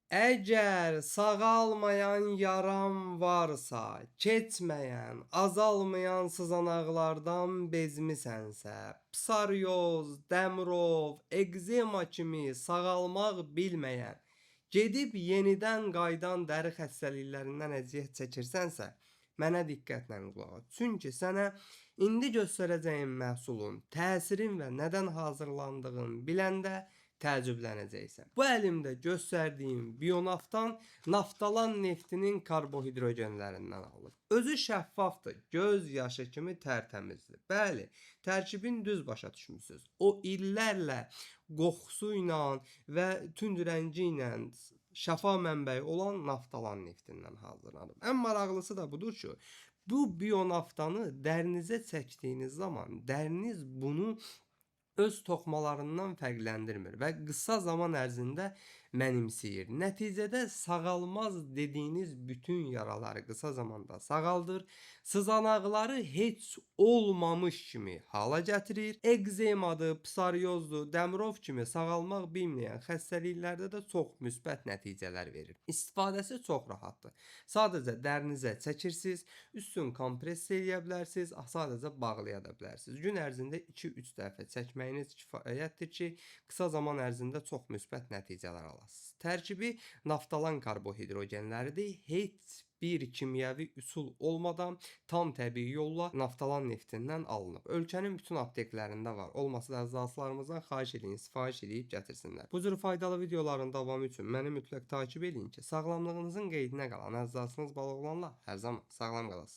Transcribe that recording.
Əgər sağalmayan yaran varsa, keçməyən, azalmayan sızanaqlardan bezmisənsə, psoriyoz, dəmrov, ekzema kimi sağalmaq bilməyən, gedib yenidən qayıdan dəri xəstəliklərindən əziyyət çəkirsənsə, mənə diqqətlə qulaq as. Çünki sənə indi göstərəcəyim məhsulun təsirin və nədən hazırlandığını biləndə təəccüblənəcəksən. Bu əlimdə göstərdiyim bionaftan naftalan neftinin karbohidrogenlərindən alınıb. Özü şəffafdır, göz yaşı kimi tərtəmizdir. Bəli, tərkibin düz başa düşmüsünüz. O illərlə qoxusu ilə və tünd rəngi ilə şəfa mənbəyi olan naftalan neftindən hazırlanıb. Ən maraqlısı da budur ki, bu bionaftanı dərinizə çəkdiyiniz zaman dəriniz bunu öz toxumalarından fərqləndirmir və qısa zaman ərzində mənimsəyir. Nəticədə sağalmaz dediyiniz bütün yaraları qısa zamanda sağaldır, sızanaqları heç olmamış kimi hala gətirir. Ekzemadır, psoriozdur, dəmrov kimi sağalmaq bilməyən xəstəliklərdə də çox müsbət nəticələr verir. İstifadəsi çox rahatdır. Sadəcə dərinizə çəkirsiniz, üstün kompress eləyə bilərsiniz, sadəcə bağlaya da bilərsiniz. Gün ərzində 2-3 dəfə çəkməyiniz kifayətdir ki, qısa zaman ərzində çox müsbət nəticələr alasınız. Tərkibi naftalan karbohidrogenləridir. Heç bir kimyəvi üsul olmadan tam təbii yolla naftalan neftindən alınıb. Ölkənin bütün apteklərində var. Olmasa da əzzaçılarımızdan xahiş eləyin, sifariş eləyib gətirsinlər. Bu cür faydalı videoların davamı üçün məni mütləq takib eləyin ki, sağlamlığınızın qeydinə qalan əzzacınız Baloğlanla hər zaman sağlam qalasınız.